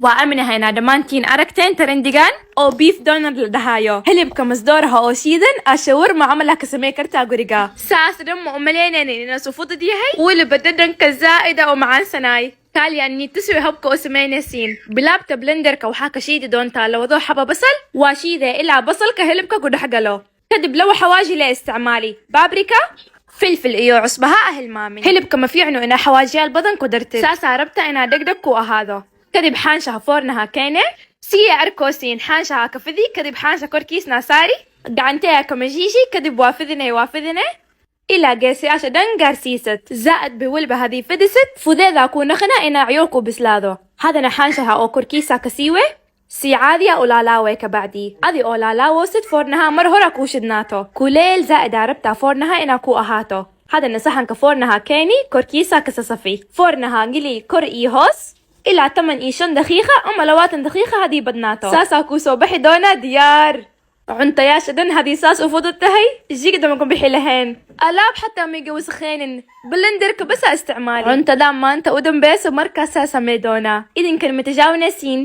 Waa aminahaynaa dhammaantiin aragteen trendigan oo beef doner la dhahayo, hilibka masdooraha oo shiidan aa shawarma camal ah ka samey kartaa guriga. Saas dhan ma umalaynaynin inuu fudud yahay, weliba dhadhanka zaa'ida oo macaansanaay. Kaaliya niituswi habka u samaynaysiin. Bilaabta blenderka waxaa ka shiidi doontaa labado xaba basal. Waa shiidee ilaa basalka hilibka ku dhex galo. Kadib laba xawaaji la isticmaali, paprika, filfil iyo cusbaha. Ah, hilmaamin, hilibka ma fiicno inaa xawaajiyaal badan ku dartid, saasaa rabta inaa dhegdheg ku ahaado. Kadib xaanshaha foornaha keene, siya arkoosiin xaanshaha ka fidi. Kadib xaansha korkiisna saari, gacanteya kama shiishi. Kadib waa fidine, waa fidine ilaa geesayaasha dhan gaarsiisad. Zaa'id bay weliba hadii fidisid fudeedaa kuu naqina inaa ciyool ku bislaado. Hadana xaanshaha oo korkiisa ka siiwe, si caadiya u laalaawe. Kabacdi adi oo laalaawosid, foornaha mar hora kuu shidnaato, kuleel zaa'id aa rabtaa foornaha inaa ku ahaato. Hadana saxanka foornaha keeni, korkiisa ka sasafi. Foornaha geli kor iyo hoos ilaa 15 daqiiqa ama 20 daqiiqa haddii badnaato. Saasaa kuu soo baxi doonaa diyaar. Cuntayaasha dhan haddii saas u fudud tahay, jigda ma ku bixi lahayn. Alaab xataa mayga wasakheenin, blenderka basa isticmaali. Cuntadan maanta u dambeysa markaasaa samey doonaa. Idinkan ma tijaawinaysiin?